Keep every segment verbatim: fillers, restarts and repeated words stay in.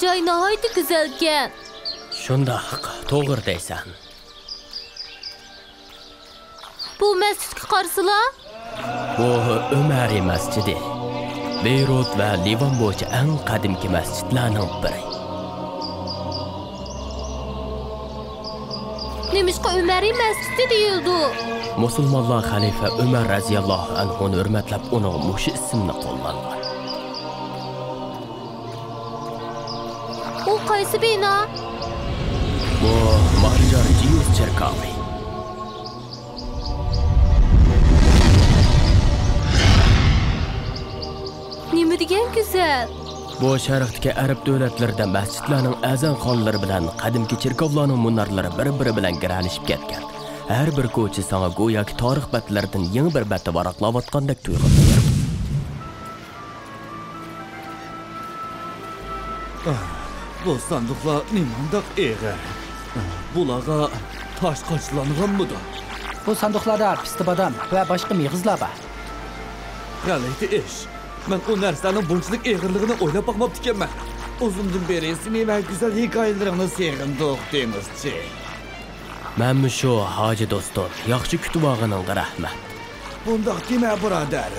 جاي ناھايىتى گۈزەلكەن. شۇنداق، توغرا دەيسەن. بۇ مەسچىتكە قارىسىلا. بۇ ئۆمەرى مەسچىتى. بېيرۇت ۋە لىۋان بويىچە ئەڭ قەدىمكى مەسچىتلەرنىڭ بىرى. نېمىشقا ئۆمەرى مەسچىتى دېيىلىدۇ؟ مۇسۇلمانلار خەلىپە ئۆمەر رەزىياللاھۇ ئەنھۇنى ھۆرمەتلەپ، ئۇنىڭغا مۇشۇ ئىسىمنى قوللانغان. ئۇ قايسى بىنا؟ بۇ مارجار جىيۇس چېركاۋى. نېمە دېگەن گۈزەل! بۇ شەرقتىكى ئەرەب دۆلەتلىرىدە مەسچىتلەرنىڭ ئەزانخانىلىرى بىلەن قەدىمكى چېركاۋلارنىڭ مۇنارلىرى بىر-بىرى بىلەن گىرەلىشىپ كەتكەن. ھەر بىر كوچا ساڭا گوياكى تارىخ بەتلىرىدىن يېڭى بىر بەتتە ۋاراقلاۋاتقاندەك تۇيغۇ بېرىدۇ. ئاھ، بۇ ساندۇقلار نېمانداق ئېغىر؟ بۇلارغا تاش قاچىلانغانمىدۇ؟ بۇ ساندۇقلاردا پىستە بادام ۋە باشقا مېغىزلار بار. غەلىتە ئىش. مەن ئۇ نەرسىلەرنىڭ بۇنچىلىك ئېغىرلىقىنى ئويلاپ باقماپتىكەنمەن. ئۇزۇندىن بېرى سېنى ۋە گۈزەل ھېكايىلىرىڭنى سېغىندۇق، دېڭىزچى. مەنمۇ شۇ، ھاجى دوستۇم. ياخشى كۈتۈۋالغىنىڭغا رەھمەت. بۇنداق دېمە، بۇرادەر.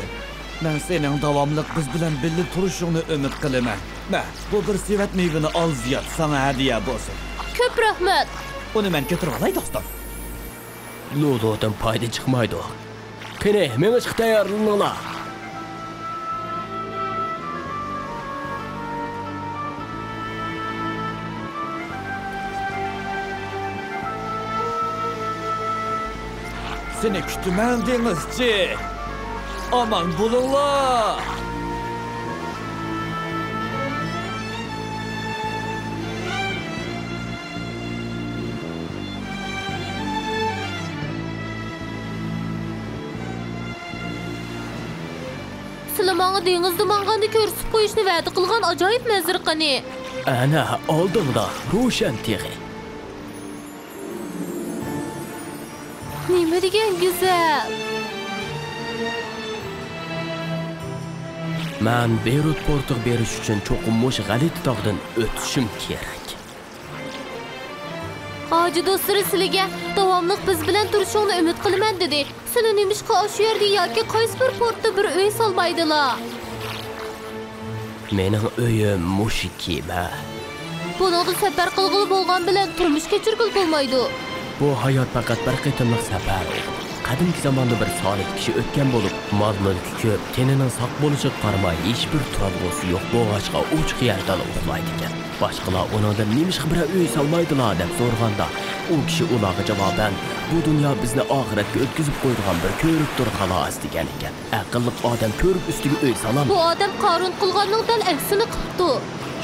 مەن سېنىڭ داۋاملىق بىز بىلەن بىللە تۇرۇشۇڭنى ئۈمىد قىلىمەن. مە، بۇ بىر سېۋەت مېۋىنى ئال، زىياد، ساڭا ھەدىيە بولسۇن. كۆپ رەھمەت. ئۇنى مەن كۆتۈرۈۋالاي، دوستۇم. لۇلۇدىن پايدا چىقمايدۇ. قېنى، مېڭىشقا تەييارلىنىڭلار. سېنى كۈتىمەن، دېڭىزچى. ئامان بولۇڭلار. سىلى ماڭا دېڭىزدا ماڭغاندا كۆرسىتىپ قويۇشنى ۋەدە قىلغان ئاجايىپ مەنزىرە قېنى؟ ئەنە، ئالدىڭدا، روشەن تېغى. نېمە دېگەن گۈزەل! مەن بېيرۇت پورتىغا بېرىش ئۈچۈن چوقۇم مۇشۇ غەلىتە تاغدىن ئۆتۈشۈم كېرەك. ھاجى دوستلىرى سىلىگە داۋاملىق بىز بىلەن تۇرۇشۇڭنى ئۈمىد قىلىمەن دېدى. سىلى نېمىشقا ئاشۇ يەردە ياكى قايسى بىر پورتتا بىر ئۆي سالمايدىلا؟ مېنىڭ ئۆيۈم مۇشۇ كېمە. بۇنىڭدا سەپەر قىلغىلى بولغان بىلەن تۇرمۇش كەچۈرگىلى بولمايدۇ. بۇ ھايات پەقەت بىر قېتىملىق سەپەر. قەدىمكى زاماندا بىر سالىھ كىشى ئۆتكەن بولۇپ، مال-مۈلكى كۆپ، تېنىنىڭ ساق بولۇشىغا قارىماي، ھېچبىر تۇرالغۇسى يوق بولغاچقا، ئوچۇق يەردىلا ئۇخلايدىكەن. باشقىلار ئۇنىڭدىن نېمىشقا بىرەر ئۆي سالمايدىلا دەپ سورىغاندا، ئۇ كىشى ئۇلارغا جاۋابەن، بۇ دۇنيا بىزنى ئاخىرەتكە ئۆتكۈزۈپ قويىدىغان بىر كۆۋرۈكتۇر، خالاس، دېگەنىكەن. ئەقىللىق ئادەم كۆۋرۈك ئۈستىگە ئۆي سالالمايدۇ. بۇ ئادەم قارۇن قىلغاننىڭ دەل ئەكسىنى قىپتۇ.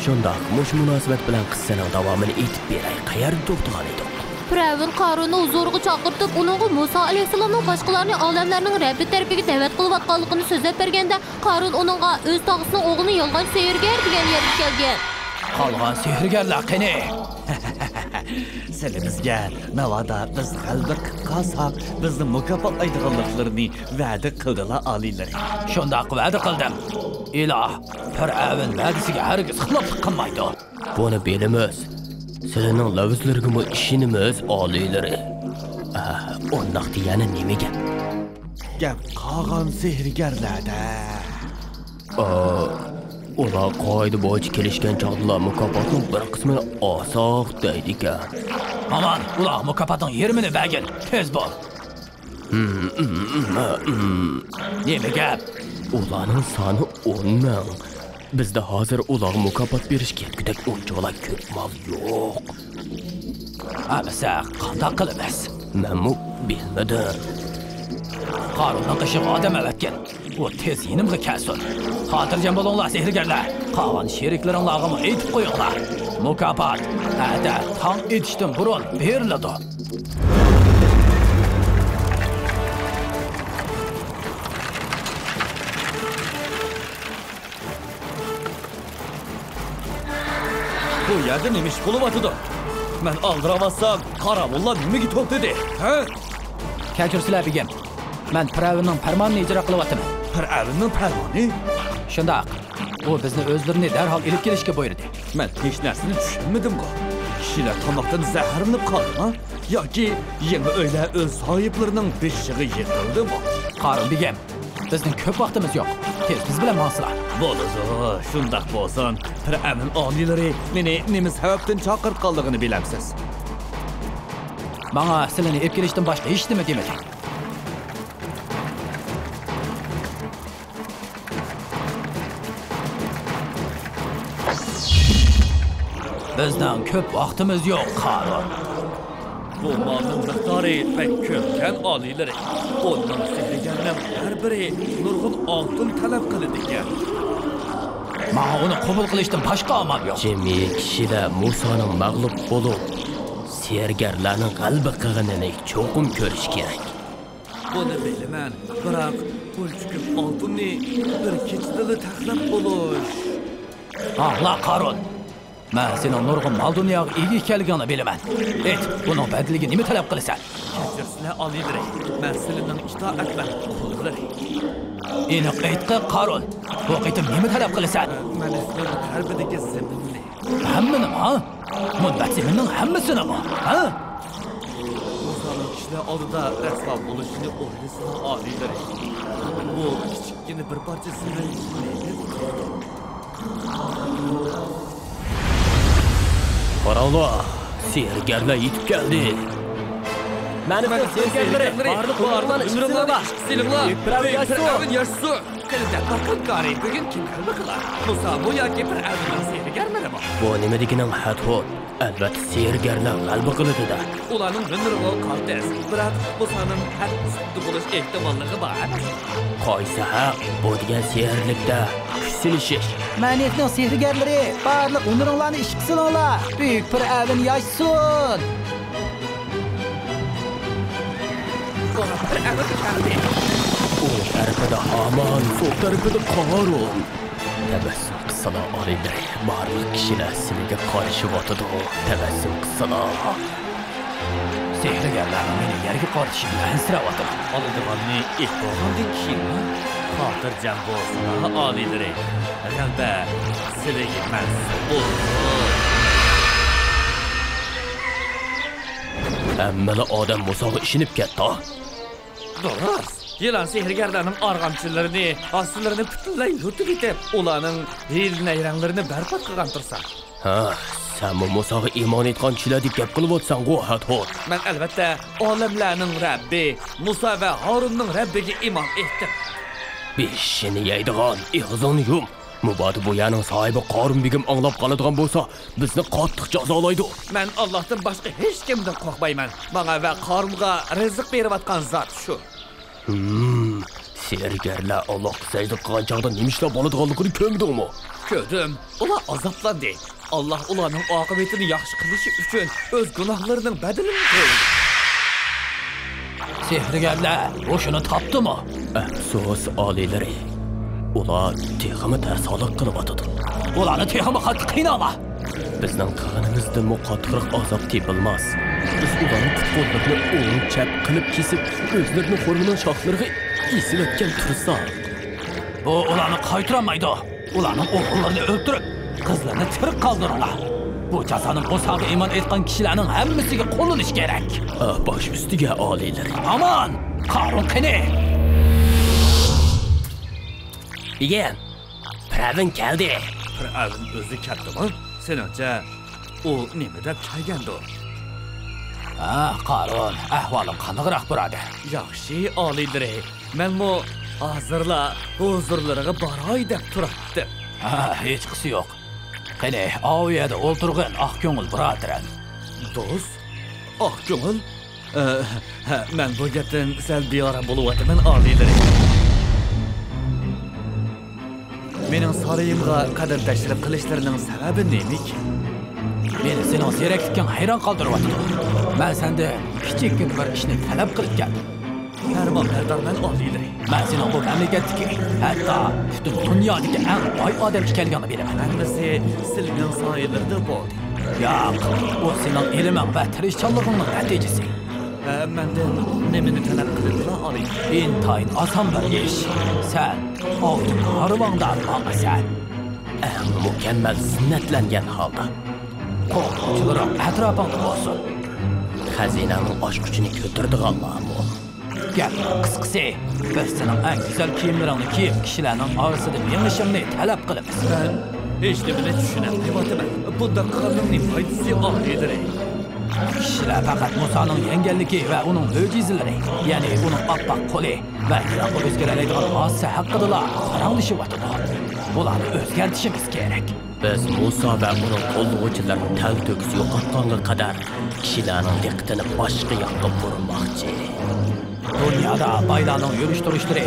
شۇنداق، مۇشۇ مۇناسىۋەت بىلەن قىسسىنىڭ داۋامىنى ئېيتىپ بېرەي. قەيەردە توختىغان ئىدۇق؟ پىرئەۋن قارۇننى ھۇزۇرىغا چاقىرتىپ، ئۇنىڭغا مۇسا ئەلەيھىسسالامنىڭ باشقىلارنى ئالەملەرنىڭ رەببى تەرىپىگە دەۋەت قىلىۋاتقانلىقىنى سۆزلەپ بەرگەندە، قارۇن ئۇنىڭغا ئۆز تاغىسىنىڭ ئوغلىنى يالغان سېھىرگەر دېگەن يەرگە كەلگەن. قالغان سېھىرگەرلەر قېنى؟ سىلى بىزگە، ناۋادا بىز غەلىبە قىلىپ قالساق، بىزنى مۇكاپاتلايدىغانلىقلىرىنى ۋەدە قىلدىلا، ئالىيلىرى. شۇنداق ۋەدە قىلدىم. ئىلاھ، پىرئەۋن ۋەدىسىگە ھەرگىز خىلاپلىق قىلمايدۇ. بۇنى بىلىمىز. سىلىنىڭ لەۋزلىرىگىمۇ ئىشىنىمىز، ئالىيلىرى. ئە، ئۇنداقتا يەنە نېمە گەپ؟ گەپ قالغان سېھىرگەرلەردە. ئا، ئۇلار قائىدە بويىچە كېلىشكەن چاغدىلا مۇكاپاتنىڭ بىر قىسمىنى ئالساق دەيدىكەن. ئامان، ئۇلارغا مۇكاپاتنىڭ يېرىمىنى بەرگىن، تېز بول. نېمە گەپ؟ ئۇلارنىڭ سانى ئون مىڭ. بىزدە ھازىر ئۇلارغا مۇكاپات بېرىشكە يەتكۈدەك ئۇنچىۋالا كۆپ مال يوق. ئەمىسە قانداق قىلىمىز؟ مەنمۇ بىلمىدىم. قارۇننىڭ قېشىغا ئادەم ئەۋەتكىن. ئۇ تېز يېنىمغا كەلسۇن. خاتىرجەم بولۇڭلار، سېھىرگەرلەر. قالغان شېرىكلىرىڭلارغىمۇ ئېيتىپ قويۇڭلار. مۇكاپات ئەتە تاڭ ئېتىشتىن بۇرۇن بېرىلىدۇ. بۇ يەردە نېمە ئىش بولۇۋاتىدۇ؟ مەن ئالدىراۋاتسام، قاراۋۇللار نېمىگە توختىدى، ھە؟ كەچۈرسىلە، بېگىم. مەن پىرئەۋننىڭ پەرمانىنى ئىجرا قىلىۋاتىمەن. پىرئەۋننىڭ پەرمانى؟ شۇنداق. ئۇ بىزنى ئۆزلىرىنى دەرھال ئېلىپ كېلىشكە بۇيرۇدى. مەن ھېچ نەرسىنى چۈشەنمىدىمغۇ. كىشىلەر تاماقتىن زەھەرلىنىپ قالدىمۇ؟ ياكى يېڭى ئۆيلەر ئۆز ساھىبلىرىنىڭ بېشىغا يىقىلدىمۇ؟ قارۇن بېگىم، بىزنىڭ كۆپ ۋاقتىمىز يوق. تېز بىز بىلەن ماڭسىلا. بولىدۇ، شۇنداق بولسۇن. پىرئەۋن ئالىيلىرى مېنى نېمە سەۋەبتىن چاقىرتقانلىقىنى بىلەمسىز؟ ماڭا سىلىنى ئېلىپ كېلىشتىن باشقا ھېچنېمە دېمىدى. بىزنىڭ كۆپ ۋاقتىمىز يوق، قارۇن. بۇ مالنىڭ مىقدارى بەك كۆپكەن، ئالىيلىرى. ئون مىڭ سېھىرگەرنىڭ ھەر بىرى نۇرغۇن ئالتۇن تەلەپ قىلىدىكەن. ماڭا ئۇنى قوبۇل قىلىشتىن باشقا ئامال يوق. جىمى كىشىلەر مۇسانىڭ مەغلۇپ بولۇپ، سېھىرگەرلەرنىڭ غەلىبە قىلغىنىنى چوقۇم كۆرۈش كېرەك. بۇنى بىلىمەن، بىراق بۇنچە كۆپ ئالتۇننى بىر كېچىدىلا تەخلەپ بولۇش. ئاڭلا، قارۇن. مەن سېنىڭ نۇرغۇن مال-دۇنياغا ئىگە ئىكەنلىكىڭنى بىلىمەن. ئېيت، بۇنىڭ بەدىلىگە نېمە تەلەپ قىلىسەن؟ كەچۈرسىلەر، ئالىيلىرى. مەن سىلىنىڭ ئىتائەتمەن قۇللىرى. ئېنىق ئېيتقىن، قارۇن. بۇ قېتىم نېمە تەلەپ قىلىسەن؟ مەن ئىسرائىل غەربىدىكى زېمىننى. ھەممىنىمۇ، ھە؟ مۇنبەت زېمىننىڭ ھەممىسىنىمۇ، ھە؟ مۇسانىڭ كىشىلەر ئالدىدا رەسۋا بولۇشىنى ئويلىسىلا، ئالىيلىرى. بۇ كىچىككىنە بىر پارچە زېمىن نېمە قىلىدۇ؟ قاراڭلار، سېھىرگەرلەر يېتىپ كەلدى. مەنىسىنىڭ سېھىرگەرلىرى، بارلىق ھۆنەرۋەنلەرنى ئىشقا سېلىڭلار. بۈيۈك پىرئەۋن ياشىسۇن! بۈيۈك پىرئەۋن ياشىسۇن! قېنى دەپ باققىن، قارى، بۈگۈن كىم غەلىبە قىلار؟ مۇسامۇ ياكى پىرئەۋننىڭ سېھىرگەرلىرىمۇ؟ بۇ نېمە دېگىنىڭ، ھەتھود؟ ئەلۋەتتە، سېھىرگەرلەر غەلىبە قىلىدۇ-دە. ئۇلارنىڭ ھۈنىرىغۇ قالتىس، بىراق مۇسانىڭ ھەق ئۈستىدە بولۇش ئېھتىماللىقى بار ئەمەس. قايسى ھەق؟ بۇ دېگەن سېھىرلىكتە كۈچ سىنىشىش. مەنىسنىڭ سېھىرگەرلىرى، بارلىق ھۈنىرىڭلارنى ئىشقا سېلىڭلار! بۈيۈك پىرئەۋن ياشىسۇن! ئۇ پىرئەۋن كەلدى. ئوڭ تەرىپىدە ھامان، سول تەرىپىدە قارۇن. تەبەسسۇم قىلسىلا، ئالىيلىرى، بارلىق كىشىلەر سىلىگە قارىشىۋاتىدۇ. تەبەسسۇم قىلسىلا. سېھىرگەرلەرنىڭ مېنى يەرگە قارىتىشىدىن ئەنسىرەۋاتىمەن. ئالىدىغاننى ئېيتىپ بولغاندىن كېيىنلا، خاتىرجەم بولسىلا، ئالىيلىرى. غەلىبە سىلىگە مەنسۇپ بولسۇن. ھەممىلا ئادەم مۇساغا ئىشىنىپ كەتتى. دۇرۇس. يىلان سېھىرگەرلەرنىڭ ئارغامچىلىرىنى، ھاسىلىرىنى پۈتۈنلەي يۇتۇۋېتىپ، ئۇلارنىڭ ھىيلە-نەيرەڭلىرىنى بەربات قىلغان تۇرسا. ھە، سەنمۇ مۇساغا ئىمان ئېيتقان كىشىلەردەك گەپ قىلىۋاتىسەنغۇ، ھەتھود. مەن ئەلۋەتتە ئالەملەرنىڭ رەببى، مۇسا ۋە ھارۇننىڭ رەببىگە ئىمان ئېيتتىم. بېشىنى يەيدىغان، ئېغىزىڭنى يۇم. مۇبادا بۇ يەرنىڭ ساھىبى قارۇن بېگىم ئاڭلاپ قالىدىغان بولسا، بىزنى قاتتىق جازالايدۇ. مەن ئاللاھتىن باشقا ھېچكىمدىن قورقمايمەن. ماڭا ۋە قارۇنغا رىزىق بېرىۋاتقان زات شۇ. ھىم، سېھىرگەرلەر ئاللاھقا سەجدە قىلغان چاغدا نېمە ئىشلار بولىدىغانلىقىنى كۆرمىدىڭمۇ؟ كۆردۈم. ئۇلار ئازابلاندى. ئاللاھ ئۇلارنىڭ ئاقىۋىتىنى ياخشى قىلىشى ئۈچۈن ئۆز گۇناھلىرىنىڭ بەدىلىنى تۆلىدى. سېھىرگەرلەر ھوشىنى تاپتىمۇ؟ ئەپسۇس، ئالىيلىرى. ئۇلار تېخىمۇ تەرسانلىق قىلىۋاتىدۇ. ئۇلارنى تېخىمۇ قاتتىق قىيناڭلار. بىزنىڭ قىلغىنىمىزدىنمۇ قاتتىقراق ئازاب تېپىلماس. بىز ئۇلارنىڭ پۇت-قوللىرىنى ئوڭ-چەپ قىلىپ كېسىپ، ئۆزلىرىنى خورمىنىڭ شاخلىرىغا ئېسىۋەتكەن تۇرساق. بۇ ئۇلارنى قايتۇرالمايدۇ. ئۇلارنىڭ ئوغۇللىرىنى ئۆلتۈرۈپ، قىزلىرىنى تىرىك قالدۇرۇڭلار. بۇ جازانىڭ مۇساغا ئىمان ئېيتقان كىشىلەرنىڭ ھەممىسىگە قوللىنىشى كېرەك. ئاھ، باش ئۈستىگە، ئالىيلىرى. ئامان! قارۇن قېنى؟ بېگىم، پىرئەۋن كەلدى. پىرئەۋن ئۆزى كەپتىمۇ؟ سېنىڭچە، ئۇ نېمە دەپ كەلگەندۇ؟ ھە، قارۇن، ئەھۋالىڭ قانداقراق، بۇرادەر؟ ياخشى، ئالىيلىرى. مەنمۇ ھازىرلا ھۇزۇرلىرىغا باراي دەپ تۇراتتىم. ھە، ھېچقىسى يوق. قېنى، ئاۋۇ يەردە ئولتۇرغىن، ئاق كۆڭۈل بۇرادىرىم. دوست؟ ئاق كۆڭۈل؟ ئە، ھە، مەن بۇ گەپتىن سەل بىئارام بولۇۋاتىمەن، ئالىيلىرى. مېنىڭ سارىيىمغا قەدەم تەشرىپ قىلىشلىرىنىڭ سەۋەبى نېمىكىن؟ مېنى سېنىڭ زېرەكلىكىڭ ھەيران قالدۇرۇۋاتىدۇ. مەن سەندىن كىچىككىنە بىر ئىشنى تەلەپ قىلىپ كەلدىم. پەرمانبەردارمەن، ئالىيلىرى. مەن سېنىڭ بۇ مەملىكەتتىكى، ھەتتا پۈتۈن دۇنيادىكى ئەڭ باي ئادەم ئىكەنلىكىڭنى بىلىمەن. ھەممىسى سىلىنىڭ سايىلىرىدە بولدى. ياق، ئۇ سېنىڭ ئىلمىڭ ۋە تىرىشچانلىقىڭنىڭ نەتىجىسى. ئە، مەندىن نېمىنى تەلەپ قىلىدىلا، ئالىي؟ ئىنتايىن ئاسان بىر ئىش. سەن ئالتۇن ھارۋاڭدا ماڭىسەن. ئەڭ مۇكەممەل زىننەتلەنگەن ھالدا. قوغدىغۇچىلىرىڭ ئەتراپىڭدا بولسۇن. خەزىنەڭنىڭ ئاچقۇچىنى كۆتۈرىدىغانلارمۇ؟ گەپنىڭ قىسقىسى، بىز سېنىڭ ئەڭ گۈزەل كىيىملىرىڭنى كىيىپ، كىشىلەرنىڭ ئارىسىدا مېڭىشىڭنى تەلەپ قىلىمىز. مەن ھېچنېمىنى چۈشىنەلمەيۋاتىمەن. بۇنداق قىلغاننىڭ نېمە پايدىسى، ئالىيلىرى؟ كىشىلەر پەقەت مۇسانىڭ يەڭگەنلىكى ۋە ئۇنىڭ مۆجىزىلىرى، يەنى ئۇنىڭ ئاپئاق قولى ۋە يىراققا ئۆزگىرەلەيدىغان ھادىسە ھەققىدىلا پاراڭلىشىۋاتىدۇ. بۇلارنى ئۆزگەرتىشىمىز كېرەك. بىز مۇسا ۋە ئۇنىڭ قوللىغۇچىلىرىنى تەلتۆكۈس يوقاتقانغا قەدەر كىشىلەرنىڭ دىققىتىنى باشقا ياققا بۇرىماقچى. دۇنيادا بايلارنىڭ يۈرۈش-تۇرۇشلىرى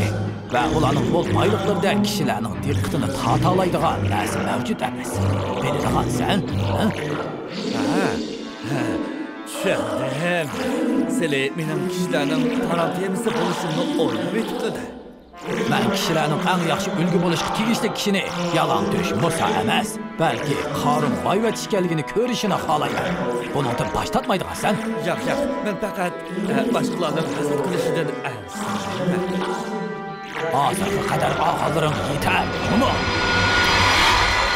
ۋە ئۇلارنىڭ مول بايلىقلىرىدا كىشىلەرنىڭ دىققىتىنى تارتالايدىغان نەرسە مەۋجۇت ئەمەس. بىلىدىغانسەن؟ ھە؟ ھە، ھە، چۈشەندىم. سىلى مېنىڭ كىشىلەرنىڭ پاراڭ تېمىسى بولۇشۇمنى ئويلاۋېتىپتۇ-دە. مەن كىشىلەرنىڭ ئەڭ ياخشى ئۈلگە بولۇشقا تېگىشلىك كىشىنى يالاڭتۆش مۇسا ئەمەس، بەلكى قارۇن بايۋەچ ئىكەنلىكىنى كۆرۈشىنى خالايمەن. بۇنىڭدىن باش تارتمايدىغانسەن؟ ياق، ياق، مەن پەقەت، ئە، باشقىلارنىڭ ھەسەت قىلىشىدىن ئەنسىرەيمەن. ھازىرغا قەدەر ئالغانلىرىڭ يېتەر، جۇمۇ!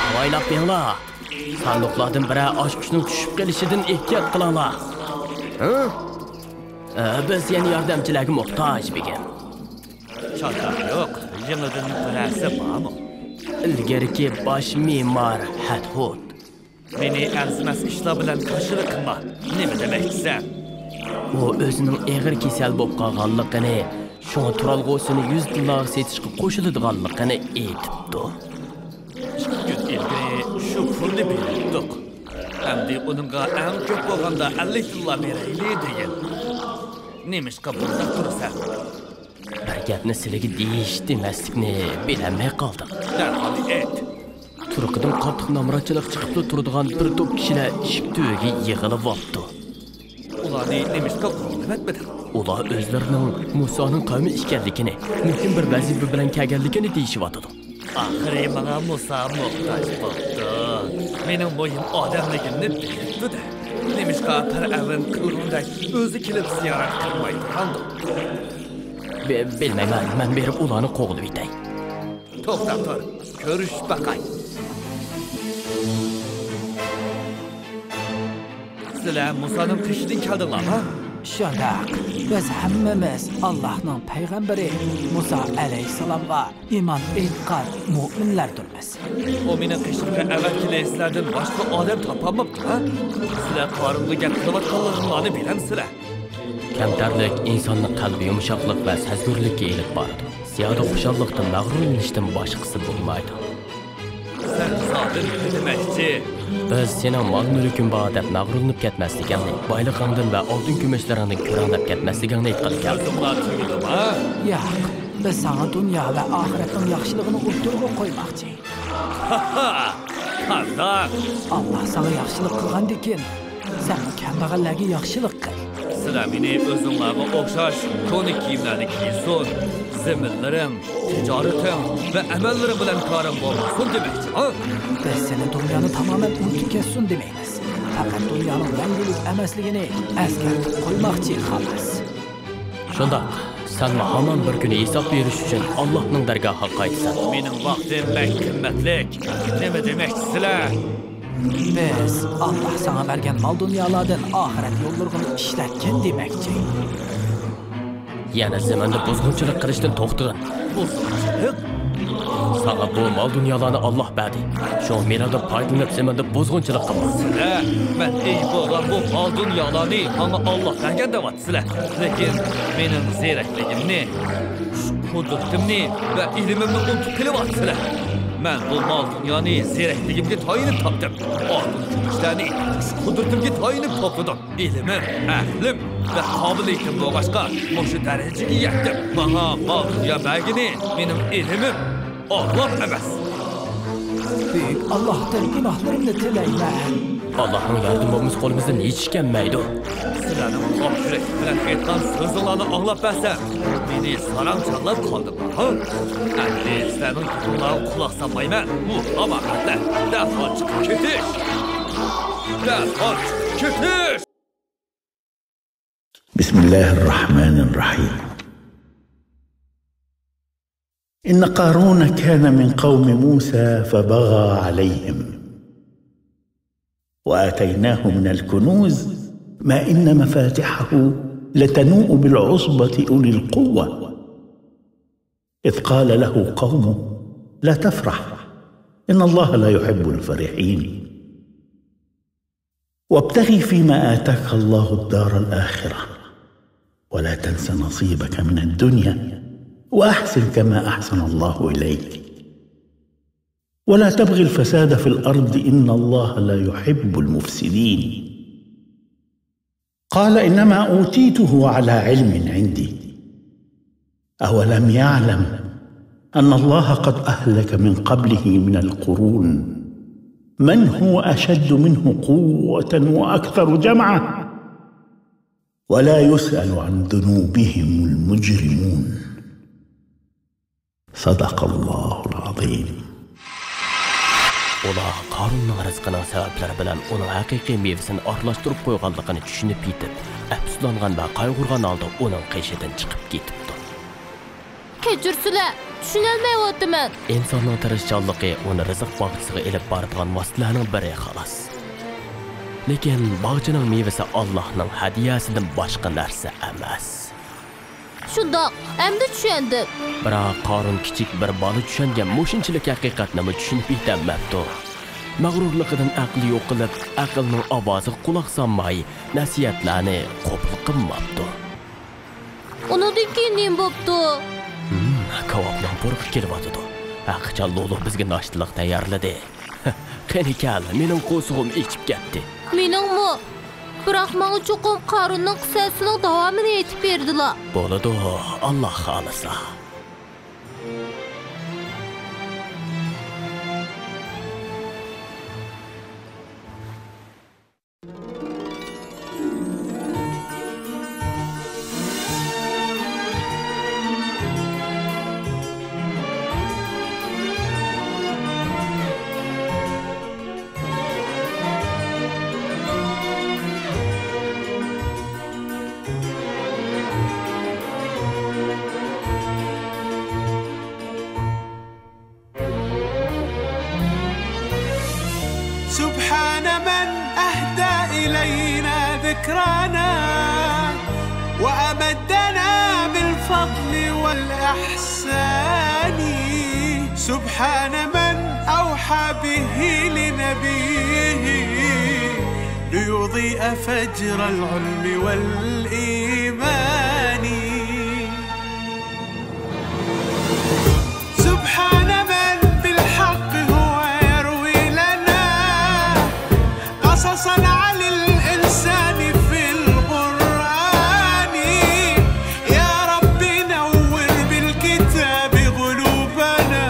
ئاۋايلاپ بېرىڭلار! ساندۇقلاردىن بىرەر ئاچقۇچنىڭ چۈشۈپ قېلىشىدىن ئېھتىيات قىلىڭلار. ھە؟ ئە، بىز يەنە ياردەمچىلەرگە موھتاج، بېگىم. چاتاق يوق، يېڭىدىن بىرەرسى بارمۇ؟ ئىلگىرىكى باش مېمار ھەتھۇد. مېنى ئەرزىمەس ئىشلار بىلەن كاشىلا قىلما. نېمە دېمەكچىسەن؟ ئۇ ئۆزىنىڭ ئېغىر كېسەل بولۇپ قالغانلىقىنى، شۇڭا تۇرالغۇسىنى يۈز تىللاغا سېتىشقا قوشۇلىدىغانلىقىنى ئېيتىپتۇ. ئىككى كۈن ئىلگىرى شۇ پۇلنى بېرىپتۇق. ئەمدى ئۇنىڭغا ئەڭ كۆپ بولغاندا ئەللىك تىللا بېرەيلى دېگىن. نېمىشقا بۇنداق تۇرىسەن؟ بىر گەپنى سىلىگە دېيىش، دېمەسلىكنى بىلەلمەي قالدىم. دەرھال ئېيت. تۇرقىدىن قاتتىق نامراتچىلىق چىقىپلا تۇرىدىغان بىر توپ كىشىلەر ئىشىك تۈۋىگە يىغىلىۋاپتۇ. ئۇلارنى نېمىشقا قوغلىۋەتمىدىڭ؟ ئۇلار ئۆزلىرىنىڭ مۇسانىڭ قەۋمى ئىكەنلىكىنى، مۇھىم بىر ۋەزىپە بىلەن كەلگەنلىكىنى دېيىشىۋاتىدۇ. ئاخىرى ماڭا مۇسا موھتاج بوپتۇ. مېنىڭ مۇھىم ئادەملىكىمنى بىلىپتۇ-دە. نېمىشقا پىرئەۋن قىلغاندەك ئۆزى كېلىپ زىيارەت قىلمايدىغاندۇ؟ بى-، بىلمەيمەن، مەن بېرىپ ئۇلارنى قوغلىۋېتەي. توختاپ تۇر، كۆرۈشۈپ باقاي. سىلەر مۇسانىڭ قېشىدىن كەلدىڭلارمۇ؟ شۇنداق، بىز ھەممىمىز ئاللاھنىڭ پەيغەمبىرى مۇسا ئەلەيھىسسالامغا ئىمان ئېيتقان مۆمىنلەردۇرمىز. ئۇ مېنىڭ قېشىمغا ئەۋەتكىلى سىلەردىن باشقا ئادەم تاپالماپتۇ، ھە؟ سىلەر قارۇنغا گەپ قىلىۋاتقانلىقىڭلارنى بىلەمسىلەر؟ كەمتەرلىك ئىنساننى قەلبى يۇمشاقلىق ۋە سەزگۈرلۈككە ئېلىپ بارىدۇ. زىيادە خۇشاللىقتىن مەغرۇرلىنىشتىن باشقىسى بولمايدۇ. سەن زادى نېمە دېمەكچى؟ بىز سېنىڭ مال-مۈلكۈڭ بار دەپ مەغرۇرلىنىپ كەتمەسلىكىڭنى، بايلىقىڭدىن ۋە ئالتۇن-كۈمۈشلىرىڭدىن كۆرەڭلەپ كەتمەسلىكىڭنى ئېيتقىلى كەلدۇق. سۆزۈڭلار تۈگىدىما؟ ياق، بىز ساڭا دۇنيا ۋە ئاخىرەتنىڭ ياخشىلىقىنى ئوتتۇرىغا قويماقچى. ھا-ھا! قانداق؟ ئاللا ساڭا ياخشىلىق قىلغاندىكىن، سەنمۇ كەمبەغەللەرگە ياخشىلىق قىل. سىلەر مېنى ئۆزۈڭلارغا ئوخشاش كونا كىيىملەرنى كىيسۇن، زېمىنلىرىڭ، تىجارىتىڭ ۋە ئەمەللىرىڭ بىلەن كارىڭ بولمىسۇن دېمەكچىما؟ بىز سېنى دۇنيانى تامامەن ئۇنتۇپ كەتسۇن دېمەيمىز. پەقەت دۇنيانىڭ مەڭگۈلۈك ئەمەسلىكىنى ئەسكەرتىپ قويماقچى، خالاس. شۇنداق، سەنمۇ ھامان بىر كۈنى ھېساب بېرىش ئۈچۈن ئاللاھنىڭ دەرگاھىغا قايتىسەن. مېنىڭ ۋاقتىم بەك قىممەتلىك. نېمە دېمەكچىسىلەر؟ بىز ئاللاھ ساڭا بەرگەن مال-دۇنيالاردىن ئاخىرەت يوللىرىغا ئىشلەتكىن دېمەكچى. يەنە زېمىندا بۇزغۇنچىلىق قىلىشتىن توختىغىن. بۇزغۇنچىلىق؟ ساڭا بۇ مال-دۇنيالارنى ئاللاھ بەردى. شۇڭا مېنىڭدىن پايدىلىنىپ زېمىندا بۇزغۇنچىلىق قىلما. سىلەر مەن ئىگە بولغان بۇ مال-دۇنيالارنى ماڭا ئاللاھ بەرگەن دەۋاتىسىلەر. لېكىن مېنىڭ زېرەكلىكىمنى، كۈچ-قۇدرىتىمنى ۋە ئىلمىمنى ئۇنتۇپ قېلىۋاتىسىلەر. مەن بۇ مال-دۇنيانى زېرەكلىكىمگە تايىنىپ تاپتىم. ئالتۇن-كۈمۈشلەرنى كۈچ-قۇدرىتىمگە تايىنىپ توپلىدىم. ئىلمىم، ئەقلىم ۋە قابىلىيىتىم بولغاچقا، مۇشۇ دەرىجىگە يەتتىم. ماڭا مال-دۇنيا بەرگىنى مېنىڭ ئىلمىم، ئاللاھ ئەمەس. بۈيۈك ئاللاھتىن گۇناھلىرىمنى تىلەيمەن. ئاللاھنىڭ ياردىمى بولمىسا قولىمىزدىن ھېچ ئىش كەلمەيدۇ. سىلەرنىڭ پاك يۈرەكلىك بىلەن ئېيتقان سۆزۈڭلارنى ئاڭلاپ بەرسەم، مېنى ساراڭ چاغلاپ قالدىڭلار، ھە؟ ئەمدى سىلەرنىڭ گېپىڭلارغا قۇلاق سالمايمەن. بۇ ھاماقەتلەر، دەرھال چىقىپ كېتىش! دەرھال چىقىپ كېتىش! بسم الله الرحمن الرحيم. إن قارون كان من قوم موسى فبغى عليهم وآتيناه من الكنوز ما إن مفاتحه لتنوء بالعصبة أولي القوة إذ قال له قومه لا تفرح إن الله لا يحب الفرحين وابتغ فيما آتاك الله الدار الآخرة ولا تنس نصيبك من الدنيا وأحسن كما أحسن الله إليك ولا تبغ الفساد في الأرض إن الله لا يحب المفسدين. قال إنما أوتيته على علم عندي أولم يعلم أن الله قد أهلك من قبله من القرون من هو أشد منه قوة وأكثر جمعا ولا يسأل عن ذنوبهم المجرمون. صدق الله العظيم. ئۇلار قارۇننىڭ رىزقىنىڭ سەۋەبلىرى بىلەن ئۇنىڭ ھەقىقىي مېۋىسىنى ئارىلاشتۇرۇپ قويغانلىقىنى چۈشىنىپ يېتىپ، ئەپسۇسلانغان ۋە قايغۇرغان ھالدا ئۇنىڭ قېشىدىن چىقىپ كېتىپتۇ. كەچۈرسىلە، چۈشىنەلمەيۋاتىمەن. ئىنساننىڭ تىرىشچانلىقى ئۇنى رىزىق باغچىسىغا ئېلىپ بارىدىغان ۋاسىتىلەرنىڭ بىرى، خالاس. لېكىن باغچىنىڭ مېۋىسى ئاللاھنىڭ ھەدىيەسىدىن باشقا نەرسە ئەمەس. شۇنداق، ئەمدى چۈشەندىم. بىراق قارۇن كىچىك بىر بالا چۈشەنگەن مۇشۇنچىلىك ھەقىقەتنىمۇ چۈشىنىپ يېتەلمەپتۇ. مەغرۇرلۇقىدىن ئەقلى يوقىلىپ، ئەقىلنىڭ ئاۋازىغا قۇلاق سالماي، نەسىھەتلەرنى قوبۇل قىلماپتۇ. ئۇنىڭدىن كېيىن نېمە بوپتۇ؟ ھىم، كاۋاپنىڭ پۇرىقى كېلىۋاتىدۇ. ھەقىچان لولۇ بىزگە ناشتىلىق تەييارلىدى. قېنى كەل، مېنىڭ قورسىقىم ئېچىپ كەتتى. مېنىڭمۇ. بىراق ماڭا چوقۇم قارۇننىڭ قىسسىسىنىڭ داۋامىنى ئېيتىپ بېرىدىلا. بولىدۇ، ئاللا خالىسا. سبحان من أهدى إلينا ذكرانا وأمدنا بالفضل والإحسان. سبحان من أوحى به لنبيه ليضيء فجر العلم والإيمان. سبحان من بالحق هو يروي لنا قصصا عن الإنسان في القرآن. يا رب نور بالكتاب قلوبنا،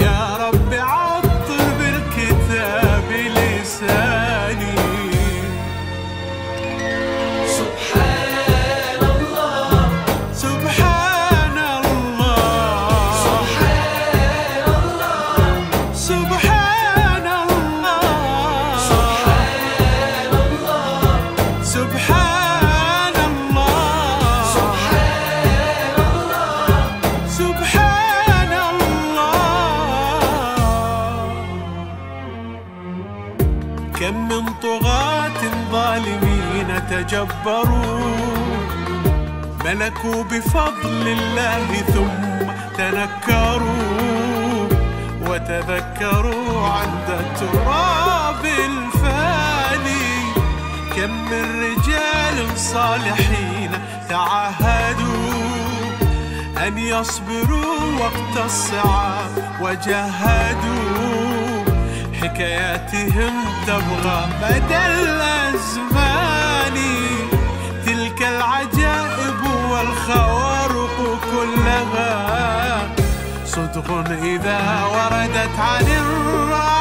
يا رب عطر بالكتاب لساني. سبحان الله، سبحان الله، سبحان الله، سبحان الله، سبحان الله، سبحان الله، سبحان الله. كم من طغاة ظالمين تجبروا، ملكوا بفضل الله ثم تنكروا، وتذكروا عند التراب الفاني. كم من رجال صالحين تعاهدوا أن يصبروا وقت الصعاب وجاهدوا، حكاياتهم تبقى مدى الأزمان. تلك العجائب والخوارق كلها صدق إذا وردت عن الراوي.